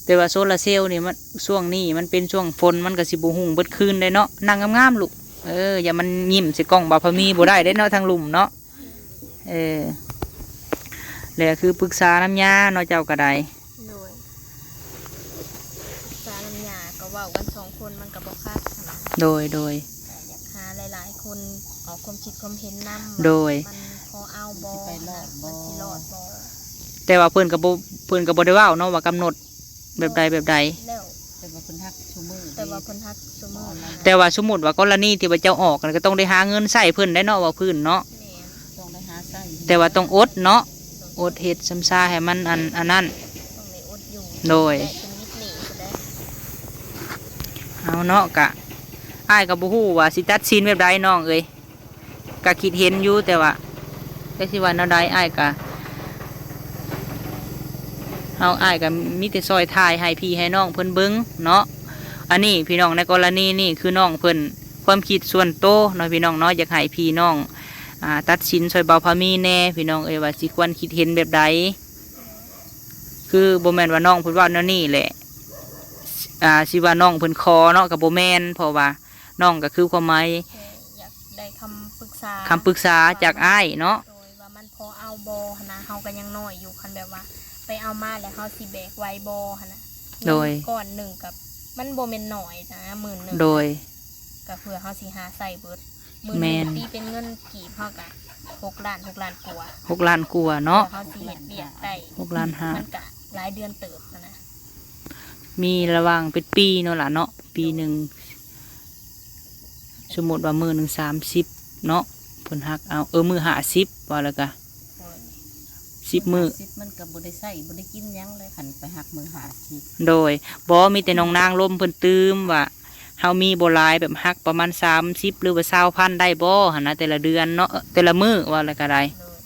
ແຕ່ວ່າໂຊລາເຊວນີ້ມັນ ຊ່ວງນີ້ມັນເປັນຊ່ວງຝົນ ມັນກໍຊິບໍ່ຮຸ່ງເບິດຄືນເດ້ເນາະ. ນັ່ງງາມໆລູກ ເອີ ຢ່າມັນຍິ້ມໃສ່ກ້ອງບ່າວພາມີບໍ່ໄດ້ເດ້ເນາະ ທາງລຸ່ມເນາະ. ເອີ ແລະຄືປຶກສານຳຍ່າເນາະ ເຈົ້າກໍໄດ້ ໂດຍ ປຶກສານຳຍ່າ ກໍເວົ້າກັນສອງຄົນມັນກໍບໍ່ຄັກຫັ້ນນະ ໂດຍ ໂດຍ ກໍຢາກຫາຫຼາຍໆຄົນອອກຄວາມຄິດຄວາມເຫັນນຳ ໂດຍ ວ່າມັນພໍເອົາບໍ່ ມັນຊິລອດບໍ່ ແຕ່ວ່າເພິ່ນກໍບໍ່ ເພິ່ນກໍບໍ່ໄດ້ເວົ້າເນາະວ່າກຳນົດ ແບບໃດແບບໃດ ແລ້ວ ແຕ່ວ່າເພິ່ນຮັກຊຸມື້ ແຕ່ວ່າເພິ່ນຮັກຊຸມື້ ແຕ່ວ່າສົມມຸດວ່າກໍລະນີທີ່ວ່າເຈົ້າອອກ ກໍຕ້ອງໄດ້ຫາເງິນໃຊ້ເພິ່ນໄດ້ເນາະ ເວົ້າພື້ນເນາະ ແມ່ນ ຕ້ອງໄດ້ຫາໃຊ້ ແຕ່ວ່າຕ້ອງອົດເນາະ ອດເຮັດຊຳຊາໃຫ້ມັນອັນ ອັນນັ້ນ ຕ້ອງໄດ້ອົດຢູ່ ໂດຍ ແລະເປັນມິດນີ້ພຸ້ນແຫຼະ ເອົາເນາະ ກະ ອ້າຍກໍບໍ່ຮູ້ວ່າຊິຕັດສິນແບບໃດນ້ອງເອີຍ. ກະຄິດເຫັນຢູ່ ແຕ່ວ່າ ແຕ່ຊິວ່າແນວໃດ ອ້າຍກະ ເຮົາ ອ້າຍກະມີແຕ່ຊ່ອຍຖ່າຍໃຫ້ພີ່ໃຫ້ນ້ອງເພິ່ນເບິ່ງເນາະ. ອັນນີ້ພີ່ນ້ອງ ໃນກໍລະນີນີ້ຄືນ້ອງເພິ່ນ ຄວາມຄິດສ່ວນໂຕເນາະ ພີ່ນ້ອງເນາະ ຢາກໃຫ້ພີ່ນ້ອງ ອ່າ ຕັດສິນຊ່ອຍບ່າວພາມີແດ່ ພີ່ນ້ອງເອີຍ ວ່າຊິຄວນຄິດເຫັນແບບໃດ. ຄືບໍ່ແມ່ນວ່ານ້ອງເພິ່ນເວົ້າແນວນີ້ແຫຼະ ອ່າ ຊິວ່ານ້ອງເພິ່ນຂໍເນາະ ກໍບໍ່ແມ່ນ ເພາະວ່ານ້ອງກໍຄືຄວາມໝາຍ ແຄ່ຢາກໄດ້ຄຳປຶກສາ ຄຳປຶກສາຈາກອ້າຍເນາະ ໂດຍ ວ່າມັນພໍເອົາບໍ່ຫັ້ນນະ ເຮົາກໍຍັງນ້ອຍຢູ່ ຄັນແບບວ່າໄປເອົາມາແລ້ວເຮົາຊິແບກໄຫວບໍ່ຫັ້ນນະ ໂດຍ ເງິນກ້ອນໜຶ່ງກໍມັນບໍ່ແມ່ນໜ້ອຍນະ ໝື່ນໜຶ່ງ ໂດຍ ກໍເພື່ອເຮົາຊິຫາໃຊ້ເບິດ ໝື່ນໜຶ່ງ ແມ່ນ ຕີເປັນເງິນກີບເຮົາກໍຫົກລ້ານ ຫົກລ້ານກວ່າ ຫົກລ້ານກວ່າເນາະ ເພື່ອເຮົາຊິເຮັດວຽກໄດ້ ຫົກລ້ານຫ້າ ມັນກໍຫຼາຍເດືອນເຕີບຫັ້ນນະ ມີລະຫວ່າງເປັນປີເນາະຫຼະເນາະ ປີໜຶ່ງ ສົມມຸດວ່າມື້ໜຶ່ງສາມສິບເນາະ ເພິ່ນຫັກເອົາ ເອີ ມື້ຫ້າສິບ ວ່າແລ້ວກະ ໂດຍ ສິບມື້ ສິບ ມັນກໍບໍ່ໄດ້ໃຊ້ບໍ່ໄດ້ກິນຫຍັງເລີຍ ຄັນໄປຫັກມື້ຫ້າສິບ ໂດຍ ບໍ່ ມີແຕ່ນ້ອງນາງລົມເພິ່ນຕື່ມວ່າ ເຮົາມີບໍ່ຫຼາຍ ແບບຫັກປະມານສາມສິບ ຫຼືວ່າຊາວພັນໄດ້ບໍ່ຫັ້ນນະ ແຕ່ລະເດືອນເນາະ ເອີ ແຕ່ລະມື້ ວ່າແລ້ວກໍໄດ້ ໂດຍ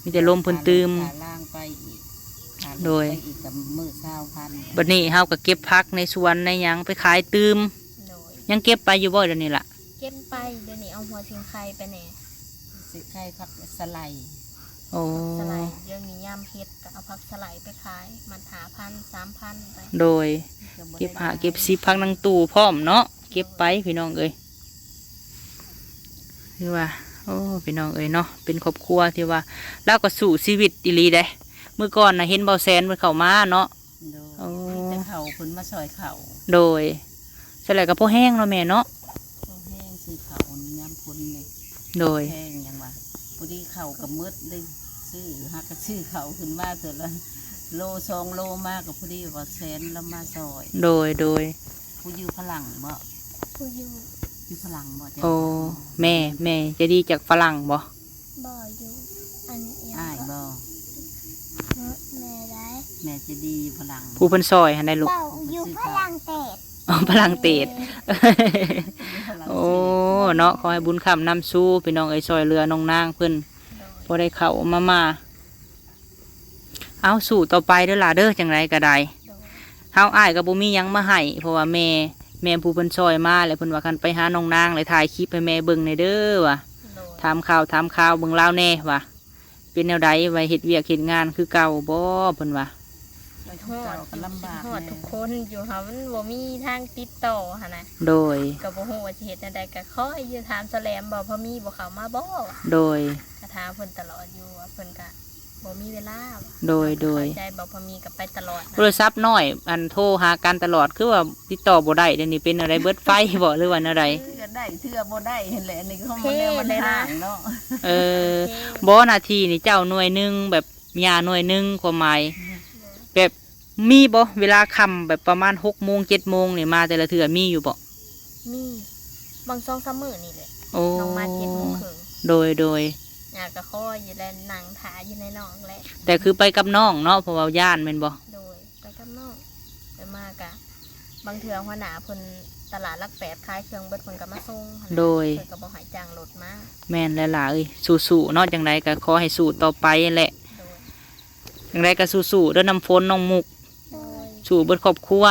ມີແຕ່ລົມເພິ່ນຕື່ມ ຄ່າລົດຄ່າລາງໄປອີກ ຄ່າລົດ ໂດຍ ໄປອີກກໍມື້ຊາວພັນ ບັດນີ້ເຮົາກໍເກັບຜັກໃນສວນໃນຫຍັງໄປຂາຍຕື່ມ ໂດຍ ຍັງເກັບໄປຢູ່ບໍ່ດຽວນີ້ລະ? ເກັບໄປ ດຽວນີ້ເອົາຫົວສິງໄຄໄປແດ່ ສິງໄຄ ຜັກສະໄລ ໂອ້ ຜັກສະໄລ ດຽວນີ້ຍາມເຫັດກໍເອົາຜັກສະໄລໄປຂາຍ ມັດຫ້າພັນ ສາມພັນໄປ ໂດຍ ເກັບຫ້າເກັບສິບ ຜັກນາງຕູ້ພ້ອມເນາະ ເກັບໄປພີ່ນ້ອງເອີຍ ຄືວ່າ ໂອ້ ພີ່ນ້ອງເອີຍເນາະ ເປັນຄອບຄົວທີ່ວ່າ ລາວກໍສູ້ຊີວິດອີ່ຫຼີເດ້ ມື້ກ່ອນນະເຫັນເບົາແສນເພິ່ນເຂົ້າມາເນາະ ໂດຍ ໂອ້ ມີແຕ່ເຂົາເພິ່ນມາຊ່ອຍເຂົາ ໂດຍ ຊັ້ນແຫຼະກໍພໍແຮງເນາະແມ່ເນາະ ພໍແຮງຊື້ເຂົ້າຍາມຝົນນີ້ ໂດຍ ແພງຫຍັງວະ ພໍດີເຂົ້າກໍໝົດເດ້ ຊື້ ຫາກໍຊື້ເຂົ້າຂຶ້ນມາເທື່ອລະໂລສອງໂລ ມາກໍພໍດີວ່າແສນລະມາຊ່ອຍ ໂດຍ ໂດຍ ຜູ້ຢູ່ຝຣັ່ງບໍ? ຜູ້ຢູ່ ຢູ່ຝຣັ່ງບໍ? ໂອ້ ແມ່ ແມ່ໃຈດີຈາກຝຣັ່ງບໍ? ບໍ່ ຢູ່ອັນຫຍັງ ອ້າຍບໍ? ຫຶ ແມ່ໃດ ແມ່ໃຈດີຢູ່ຝຣັ່ງ ຜູ້ເພິ່ນຊ່ອຍຫັ້ນໃດລູກ ເວົ້າຢູ່ຝຣັ່ງເສດ ອໍ ຝຣັ່ງເສດ ໂອ້ ເນາະ ຂໍໃຫ້ບຸນຄ້ຳນຳຊູ ພີ່ນ້ອງເອີຍ ຊ່ອຍເຫຼືອນ້ອງນາງເພິ່ນ ໂດຍ ພໍໄດ້ເຂົ້າມາ ມາ ເອົາ ສູ້ຕໍ່ໄປເດີຫຼ້າເດີ ຈັ່ງໃດກໍໄດ້ ໂດຍ ເຮົາ ອ້າຍກໍບໍ່ມີຫຍັງມາໃຫ້ ເພາະວ່າແມ່ ແມ່ຜູ້ເພິ່ນຊ່ອຍມາ ແລ້ວເພິ່ນວ່າຄັນໄປຫານ້ອງນາງ ແລ້ວຖ່າຍຄລິບໃຫ້ແມ່ເບິ່ງແດ່ເດີວ່າ ໂດຍ ຖາມຂ່າວ ຖາມຂ່າວເບິ່ງລາວແດ່ວ່າ ເປັນແນວໃດ ວ່າເຮັດວຽກເຮັດງານຄືເກົ່າບໍ່ ເພິ່ນວ່າ ຄິດຮອດ ຄິດຮອດທຸກຄົນຢູ່ ຫາມັນບໍ່ມີທາງຕິດຕໍ່ຫັ້ນນະ ໂດຍ ກໍບໍ່ຮູ້ວ່າຊິເຮັດແນວໃດ ກໍຄອຍຢູ່ ຖາມສະແຫຼມບໍ່ ພໍມີບໍ່ເຂົ້າມາບໍ່ ໂດຍ ກໍຖາມເພິ່ນຕະຫຼອດຢູ່ ວ່າເພິ່ນກໍ ບໍ່ມີເວລາ ໂດຍ ໂດຍ ເຂົ້າໃຈບໍ່ ພໍມີກໍໄປຕະຫຼອດ ໂທລະສັບນ້ອຍ ອັນໂທຫາກັນຕະຫຼອດ ຄືວ່າຕິດຕໍ່ບໍ່ໄດ້ ດຽວນີ້ເປັນແນວໃດ ເບິດໄຟບໍ ຫຼືວ່າແນວໃດ ເທື່ອໄດ້ເທື່ອບໍ່ໄດ້ຫັ້ນແຫຼະ ອັນນີ້ກໍ ເພ ມັນແນວມັນ ເລີຍນະ ຫ່າງເນາະ ເອີ ເພ ບໍ່ ໜ້າທີ່ນີ້ເຈົ້າໜ່ວຍໜຶ່ງ ແບບຍ່າໜ່ວຍໜຶ່ງ ຄວາມໝາຍ ແບບ ມີບໍ່ ເວລາຄ່ຳແບບປະມານຫົກໂມງ ເຈັດໂມງນີ້ ມາແຕ່ລະເທື່ອມີຢູ່ບໍ່? ມີ ບາງສອງສາມມື້ນີ້ແຫຼະ ໂອ້ ນ້ອງມາເຈັດໂມງເຄິ່ງ ໂດຍ ໂດຍ ຍ່າກໍຄອຍຢູ່ແຫຼະ ນັ່ງຖ້າຢູ່ໃນນ້ອງແຫຼະ ແຕ່ຄືໄປກັບນ້ອງເນາະ ເພາະວ່າຢ້ານແມ່ນບໍ່? ໂດຍ ໄປກັບນ້ອງ ມາກະ ບາງເທື່ອຫົວໜ້າເພິ່ນຕະຫຼາດຫຼັກແປດຂາຍເຄື່ອງເບິດ ເພິ່ນກໍມາສົ່ງຫັ້ນນະ ໂດຍ ເພິ່ນກໍບໍ່ໃຫ້ຈ້າງລົດມາ. ແມ່ນແລ້ວຫຼ້າເອີຍ ສູ້ໆເນາະ ຈັ່ງໃດກໍຂໍໃຫ້ສູ້ຕໍ່ໄປແຫຼະ. ໂດຍ ຈັ່ງໃດກໍສູ້ໆເດີນ້ຳຝົນ ນ້ອງມຸກ ໂດຍ ສູ້ເບິດຄອບຄົວ.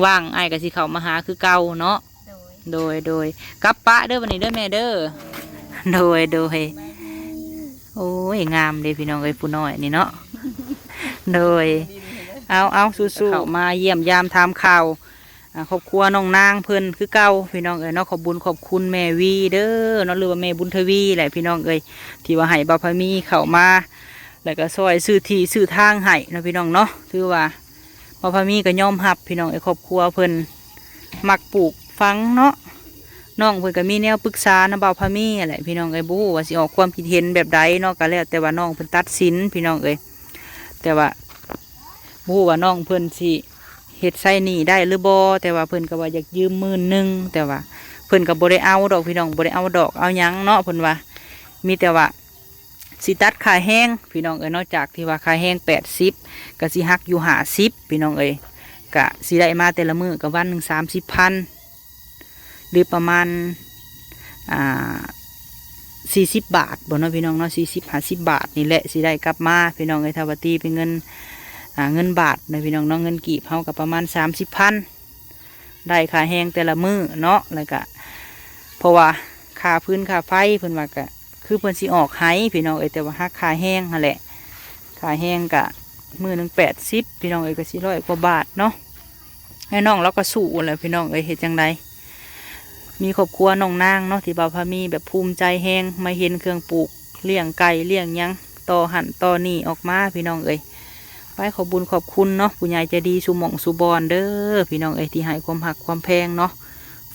ວ່າງໆອ້າຍກໍຊິເຂົ້າມາຫາຄືເກົ່າເນາະ. ໂດຍ ໂດຍ ກັບປະເດີບັດນີ້ເດີແມ່ເດີ. ໂດຍ ໂດຍ ໂອ້ຍ ງາມເດ້ພີ່ນ້ອງເອີຍ ຜູ້ນ້ອຍນີ້ເນາະ. ໂດຍ ເອົາ ເອົາ ສູ້ໆ ເຂົ້າມາຢ້ຽມຢາມຖາມຂ່າວ ອ່າ ຄອບຄົວນ້ອງນາງເພິ່ນຄືເກົ່າພີ່ນ້ອງເອີຍເນາະ. ຂອບບຸນຂອບຄຸນແມ່ວີເດີເນາະ ຫຼືວ່າແມ່ບຸນທະວີແຫຼະພີ່ນ້ອງເອີຍ ທີ່ວ່າໃຫ້ບ່າວພາມີເຂົ້າມາ ແລ້ວກໍຊ່ອຍຊື້ທີ່ຊື້ທາງໃຫ້ເນາະພີ່ນ້ອງເນາະ. ຖືວ່າບ່າວພາມີກໍຍອມຮັບພີ່ນ້ອງເອີຍ ຄອບຄົວເພິ່ນມັກປູກຝັງເນາະ. ນ້ອງເພິ່ນກໍມີແນວປຶກສານຳບ່າວພາມີຫັ້ນແຫຼະພີ່ນ້ອງເອີຍ ບໍ່ຮູ້ວ່າຊິອອກຄວາມຄິດເຫັນແບບໃດເນາະ ກໍແລ້ວແຕ່ວ່ານ້ອງເພິ່ນຕັດສິນພີ່ນ້ອງເອີຍ. ແຕ່ວ່າບໍ່ຮູ້ວ່ານ້ອງເພິ່ນຊິເຮັດໃຊ້ໜີ້ໄດ້ຫຼືບໍ່ ແຕ່ວ່າເພິ່ນກໍວ່າຢາກຢືມໝື່ນໜຶ່ງ ແຕ່ວ່າເພິ່ນກໍບໍ່ໄດ້ເອົາດອກພີ່ນ້ອງ ບໍ່ໄດ້ເອົາດອກເອົາຫຍັງເນາະ. ເພິ່ນວ່າມີແຕ່ວ່າ ຊິຕັດຄ່າແຮງພີ່ນ້ອງເອີຍເນາະ ຈາກທີ່ວ່າຄ່າແຮງແປດສິບ ກໍຊິຫັກຢູ່ຫ້າສິບພີ່ນ້ອງເອີຍ ກະຊິໄດ້ມາແຕ່ລະມື້ກໍວັນໜຶ່ງສາມສິບພັນ ຫຼືປະມານ ອ່າ ສີ່ສິບບາດບໍ່ເນາະພີ່ນ້ອງເນາະ ສີ່ສິບ ຫ້າສິບບາດນີ້ແຫຼະ ຊິໄດ້ກັບມາພີ່ນ້ອງເອີຍ. ຖ້າວ່າຕີເປັນເງິນ ອ່າ ເງິນບາດນະພີ່ນ້ອງເນາະ ເງິນກີບເຮົາກໍປະມານສາມສິບພັນ ໄດ້ຄ່າແຮງແຕ່ລະມື້ເນາະ ແລ້ວກະ ເພາະວ່າຄ່າຟືນຄ່າໄຟເພິ່ນວ່າກະ ຄືເພິ່ນຊິອອກໃຫ້ພີ່ນ້ອງເອີຍ ແຕ່ວ່າຫັກຄ່າແຮງຫັ້ນແຫຼະ ຄ່າແຮງກະມື້ໜຶ່ງແປດສິບພີ່ນ້ອງເອີຍ ກະສີ່ຮ້ອຍກວ່າບາດເນາະ. ແລ້ວນ້ອງລາວກະສູ້ແຫຼະພີ່ນ້ອງເອີຍ ເຮັດຈັ່ງໃດ ມີຄອບຄົວນ້ອງນາງເນາະ ທີ່ບ່າວພາມີແບບພູມໃຈແຮງ ມາເຫັນເຄື່ອງປູກ ລ້ຽງໄກ່ລ້ຽງຫຍັງ ຕໍ່ຫັ້ນຕໍ່ນີ້ອອກມາພີ່ນ້ອງເອີຍ. ໄປ ຂອບບຸນຂອບຄຸນເນາະ ຜູ້ໃຫຍ່ໃຈດີສູ່ໝ່ອງສູ່ບ່ອນເດີພີ່ນ້ອງເອີຍ ທີ່ໃຫ້ຄວາມຮັກຄວາມແພງເນາະ.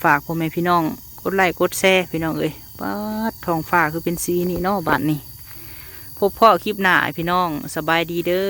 ຝາກພໍ່ແມ່ພີ່ນ້ອງກົດໄລ້ກົດແຊພີ່ນ້ອງເອີຍ. ປາດ ທ້ອງຟ້າຄືເປັນສີນີ້ເນາະບາດນີ້. ພົບພໍ້ຄລິບໜ້າພີ່ນ້ອງ ສະບາຍດີເດີ.